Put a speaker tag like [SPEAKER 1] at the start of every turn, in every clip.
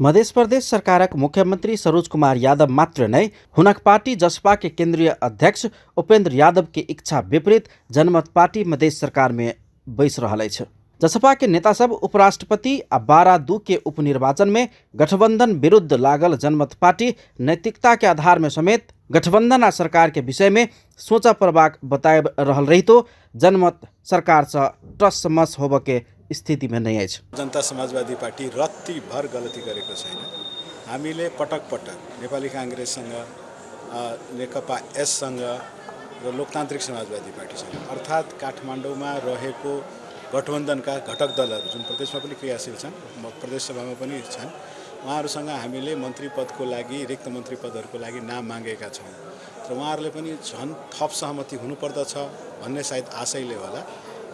[SPEAKER 1] मध्य प्रदेश सरकारक मुख्यमंत्री सरोज कुमार यादव मात्र नहि, हुनक पार्टी जसपा के केंद्रीय अध्यक्ष उपेंद्र यादव के इच्छा विपरीत जनमत पार्टी मधेश सरकार में बैस रहल अछि। जसपा के नेता सब उपराष्ट्रपति आ 12-2 के उपनिर्वाचन में गठबंधन विरुद्ध लागल जनमत पार्टी नैतिकता के आधार में समेत गठबंधन आ सरकार के विषय में सोचऽ पड़बाक बताबि रहल रहितो जनमत सरकार सँ टस मस होबऽ के स्थिति में नहीं अछि।
[SPEAKER 2] जनता समाजवादी पार्टी रत्ती भर गलती गरेको छैन। हामीले पटक पटक नेपाली काङ्ग्रेससँग, नेकपा एससँग र लोकतान्त्रिक समाजवादी पार्टीसँग, अर्थात् काठमाडौँमा रहेको गठबन्धनका घटक दलहरू जुन प्रदेशमा पनि क्रियाशील छन्, प्रदेश सभामा पनि छन्, उहाँहरूसँग हामीले मन्त्री पदको लागि, रिक्त मन्त्री पदहरूको लागि नाम मागेका छौँ। र उहाँहरूले पनि झन् थप सहमति हुनुपर्दछ भन्ने सायद आशयले होला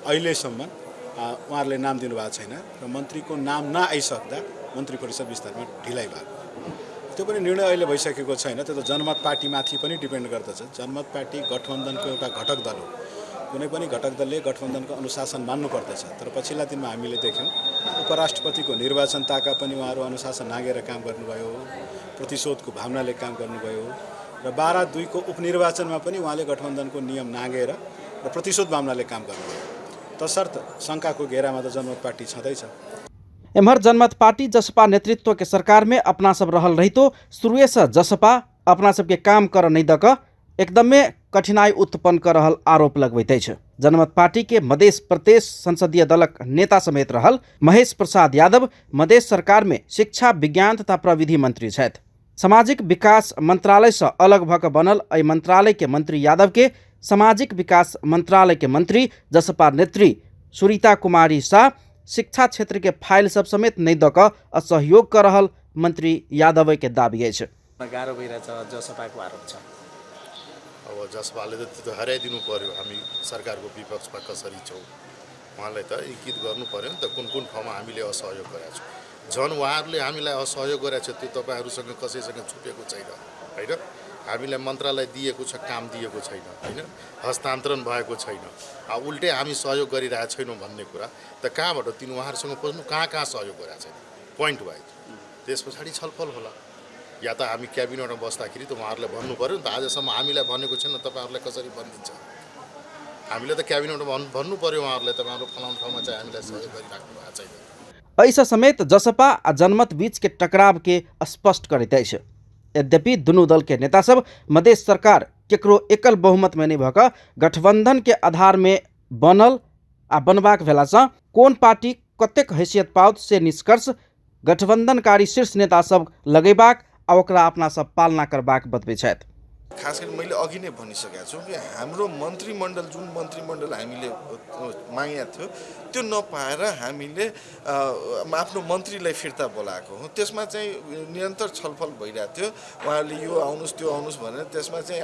[SPEAKER 2] अहिलेसम्म उहाँहरूले नाम दिनुभएको छैन र मन्त्रीको नाम नआइसक्दा मन्त्री परिषद विस्तारमा ढिलाइ भएको। त्यो पनि निर्णय अहिले भइसकेको छैन। त्यो त जनमत पार्टीमाथि पनि डिपेन्ड गर्दछ। जनमत पार्टी गठबन्धनको एउटा घटक दल हो। कुनै पनि घटक दलले गठबन्धनको अनुशासन मान्नुपर्दछ। तर पछिल्ला दिनमा हामीले देख्यौँ उपराष्ट्रपतिको निर्वाचन ताका पनि उहाँहरू अनुशासन नागेर काम गर्नुभयो, प्रतिशोधको भावनाले काम गर्नुभयो र 12-2 को उपनिर्वाचनमा पनि उहाँले गठबन्धनको नियम नागेर र प्रतिशोध भावनाले काम गर्नुभयो। तसर्थ शङ्काको घेरामा त जनमत पार्टी छँदैछ।
[SPEAKER 1] एम्हर जनमत पार्टी जसपा नेतृत्व के सरकार में अपना सब रहल रहितो शुरुए से जसपा अपना सबके काम कर नहीं दक एकदमे कठिनाई उत्पन्न कर रहल आरोप लगबैत अछि। जनमत पार्टी के मधेश प्रदेश संसदीय दलक नेता समेत रहल महेश प्रसाद यादव मधेश सरकार में शिक्षा, विज्ञान तथा प्रविधि मंत्री छथि। सामाजिक विकास मंत्रालय से अलग भऽ कऽ बनल एहि मंत्रालय के मंत्री यादव के सामाजिक विकास मंत्रालय के मंत्री जसपा नेत्री सुरीता कुमारी शाह शिक्षा क्षेत्र के फाइल सब समेत नहीं दऽ कऽ असहयोग कऽ रहल मंत्री यादव के दावी अछि।
[SPEAKER 3] गाह्रो भइरहेछ जसपाको आरोप छ।
[SPEAKER 4] अब जसपाले त त्यो त हराइदिनु पर्यो। हामी सरकारको विपक्षमा कसरी छौँ उहाँलाई त इङ्गित गर्नु पर्यो नि त, कुन कुन ठाउँमा हामीले असहयोग गरेका छौँ। झन् उहाँहरूले हामीलाई असहयोग गरेको छ त्यो तपाईँहरूसँग कसैसँग छुपेको छैन, होइन? हामीलाई मन्त्रालय दिएको छ, काम दिएको छैन, होइन? हस्तान्तरण भएको छैन, उल्टै हामी सहयोग गरिरहेको छैनौँ भन्ने कुरा त कहाँबाट तिन उहाँहरूसँग खोज्नु, कहाँ कहाँ सहयोग गरेको छैन पोइन्ट वाइज, त्यस पछाडि छलफल होला। या त हामी क्याबिनेटमा बस्दाखेरि त उहाँहरूलाई भन्नु पऱ्यो नि त, आजसम्म हामीलाई भनेको छैन, तपाईँहरूलाई कसरी भनिदिन्छ? हामीले त क्याबिनेटमा भन्नु पऱ्यो उहाँहरूलाई, तपाईँहरू फलाउनु ठाउँमा चाहिँ हामीलाई सहयोग गरिराख्नु भएको छैन।
[SPEAKER 1] एहिसँ समेत जसपा आ जनमत बीच के टकराव के स्पष्ट करैत अछि। यद्यपि दुनू दल के नेता सब मधेश सरकार केकरो एकल बहुमत में नहीं भऽ कऽ गठबंधन के आधार में बनल आ बनबाक भेलासँ कोन पार्टी कतेक हैसियत पाओत से निष्कर्ष गठबंधनकारी शीर्ष नेता सब लगेबाक आ ओकरा अपना सब पालना करबाक बतबै छथि।
[SPEAKER 5] खास गरी मैले अघि नै भनिसकेको छु कि हाम्रो मन्त्रीमण्डल, जुन मन्त्रीमण्डल हामीले मागेको थियो त्यो नपाएर हामीले आफ्नो मन्त्रीलाई फिर्ता बोलाएको हो। त्यसमा चाहिँ निरन्तर छलफल भइरहेको थियो, उहाँहरूले यो आउनुहोस् त्यो आउनुहोस् भनेर। त्यसमा चाहिँ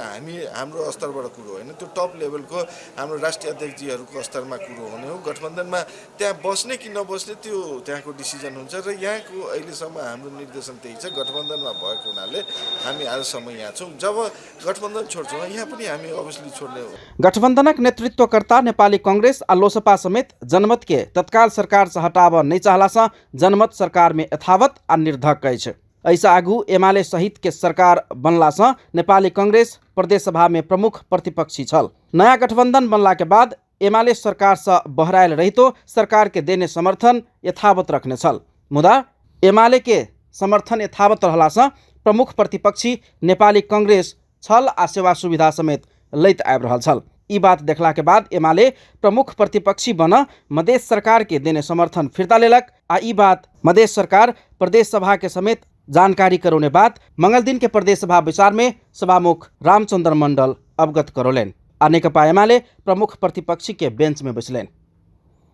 [SPEAKER 5] हाम्रो स्तरबाट कुरो होइन, त्यो टप लेभलको हाम्रो राष्ट्रिय अध्यक्षजीहरूको स्तरमा कुरो हुने हो। गठबन्धनमा त्यहाँ बस्ने कि नबस्ने त्यो त्यहाँको डिसिजन हुन्छ र यहाँको अहिलेसम्म हाम्रो निर्देशन त्यही छ। गठबन्धनमा भएको हुनाले हामी आजसम्म यहाँ छौँ। जब गठबन्धन छोड्छौँ यहाँ पनि हामी अभियसली छोड्ने हो।
[SPEAKER 1] गठबन्धनक नेतृत्वकर्ता नेपाली कांग्रेस आ लोसपा समेत जनमत के तत्काल सरकार से हटाबऽ नहि चाहलासँ जनमत सरकार में यथावत आ निर्धक अछि। एहिसँ आगू एमाले सहित के सरकार बनलासँ नेपाली कांग्रेस प्रदेश सभा में प्रमुख प्रतिपक्षी छल। नया गठबंधन बनला के बाद एमाले सरकार से बहरायल रहितो सरकार के देने समर्थन यथावत रखने छल, मुदा एमाले के समर्थन यथावत रहलासँ प्रमुख प्रतिपक्षी नेपाली कांग्रेस छल आ सेवा सुविधा समेत लैत आबि रहल छल। ई बात देखला के बाद एमाले प्रमुख प्रतिपक्षी बन मधेश सरकार के देने समर्थन फिर्ता लेलक आ ई बात मधेश सरकार प्रदेश सभा के समेत जानकारी करौने बात मंगल दिन के प्रदेश सभा बैसार में सभामुख रामचंद्र मंडल अवगत करौलनि आ नेकपा एमाले प्रमुख प्रतिपक्षी के बेंच में बैसलनि।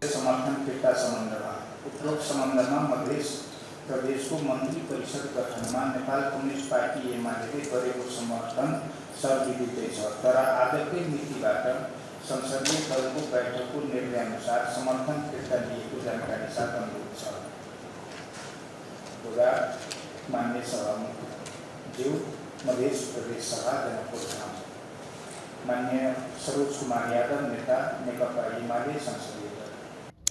[SPEAKER 6] समर्थन फिर्ता सम्बन्धमा उपरोक्त सम्बन्धमा मधेश प्रदेशको मन्त्री परिषद गठनमा नेपाल कम्युनिस्ट पार्टी एमाले गरेको समर्थन सर्वविदितै छ, तर आजकै मितिबाट संसदीय दलको बैठकको निर्णयअनुसार समर्थन फिर्ता लिएको जानकारी साथ अनुरोध छ। मान्य सभामुख ज्यू, मधेश प्रदेश सभा जनकपुर धाम। मान्य सरोज कुमार यादव नेता नेकपा एमाले संसदीय दल।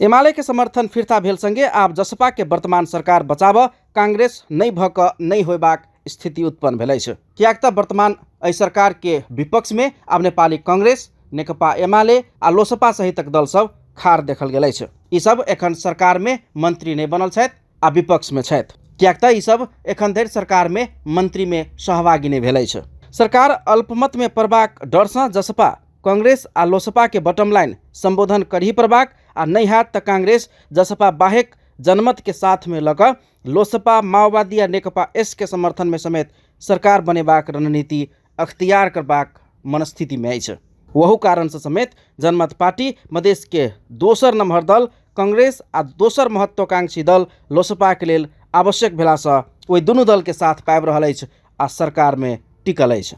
[SPEAKER 1] एमाले के समर्थन फिर्ता भेल संगे आब जसपा के वर्तमान सरकार बचाब कांग्रेस नहि भऽ कऽ नहि होयबाक स्थिति उत्पन्न भेल अछि, किएक तऽ वर्तमान एहि सरकार के विपक्ष में आब नेपाली कांग्रेस, नेकपा एमाले आ लोसपा सहितक दल सब खाड़ देखल गेल अछि। ई सब एखन सरकार में मंत्री नहि बनल छथि आ विपक्ष में छथि, किएक तऽ ई सब एखन धरि सरकार में मंत्री में सहभागी नहि भेल अछि। सरकार अल्पमत में पड़बाक डरसँ जसपा, कांग्रेस आ लोसपा के बॉटम लाइन संबोधन करही पड़बाक आ नहि हैत तऽ कांग्रेस जसपा बाहेक जनमत के साथ में लऽ कऽ लोसपा, माओवादी आ नेकपा एस के समर्थन में समेत सरकार बनेबाक रणनीति अख्तियार करबाक मनस्थिति में अछि। ओहू कारणसँ समेत जनमत पार्टी मधेश के दोसर नम्हर दल कांग्रेस आ दोसर महत्वाकांक्षी दल लोसपा के लेल आवश्यक भेलासँ ओहि दुनू दल के साथ पाबि रहल अछि आ सरकार में टिकल अछि।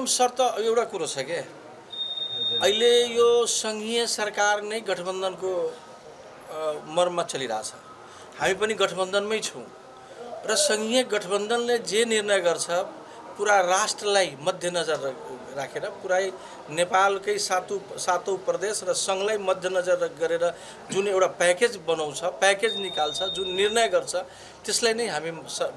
[SPEAKER 7] शर्त एउटा कुरो छ के अहिले यो सङ्घीय सरकार नै गठबन्धनको मर्ममा चलिरहेछ, हामी पनि गठबन्धनमै छौँ र सङ्घीय गठबन्धनले जे निर्णय गर्छ पुरा राष्ट्रलाई मध्यनजर राखेर, पुरै नेपालकै सातौँ प्रदेश र सङ्घलाई मध्यनजर गरेर जुन एउटा प्याकेज बनाउँछ, प्याकेज निकाल्छ, जुन निर्णय गर्छ त्यसलाई नै हामी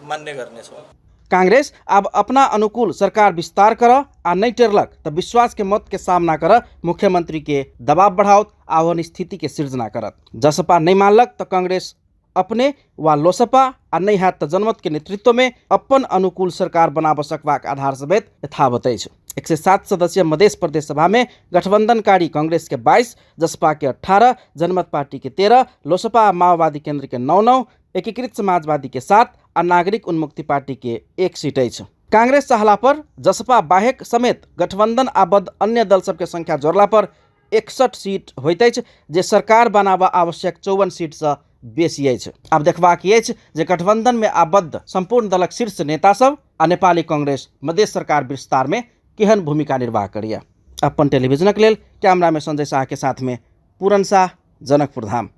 [SPEAKER 7] मान्य गर्नेछौँ।
[SPEAKER 1] कांग्रेस आब अपना अनुकूल सरकार विस्तार कर आ नहि टेरलक तऽ विश्वास के मत के सामना कर मुख्यमंत्री के दबाव बढ़ाओत आ ओहन स्थिति के सृजना करत। जसपा नहि मानलक तऽ कांग्रेस अपने वा लोसपा आ नहि हैत तऽ जनमत के नेतृत्व में अपन अनुकूल सरकार बनाबऽ सकबाक आधार समेत यथावत अछि। 107 सदस्यीय मधेश प्रदेश सभा में गठबंधनकारी कांग्रेस के 22, जसपा के 18, जनमत पार्टी के 13, लोसपा आ माओवादी केंद्र के 9-9, एकीकृत समाजवादी के 7 आ नागरिक उन्मुक्ति पार्टी के 1 सीट अछि। कांग्रेस चाहला पर जसपा बाहेक समेत गठबंधन आबद्ध अन्य दल सबके संख्या जोड़ला पर 61 सीट होइत अछि, जे सरकार बनाबऽ आवश्यक 54 सीटसँ बेसी अछि। आब देखबाक ई अछि जे गठबंधन में आबद्ध संपूर्ण दलक शीर्ष नेता सब आ नेपाली कांग्रेस मधेश सरकार विस्तार में केहन भूमिका निर्वाह करैया। अपन टेलीविजनक लेल कैमरा में संजय शाह के साथ में पूरन शाह, जनकपुर धाम।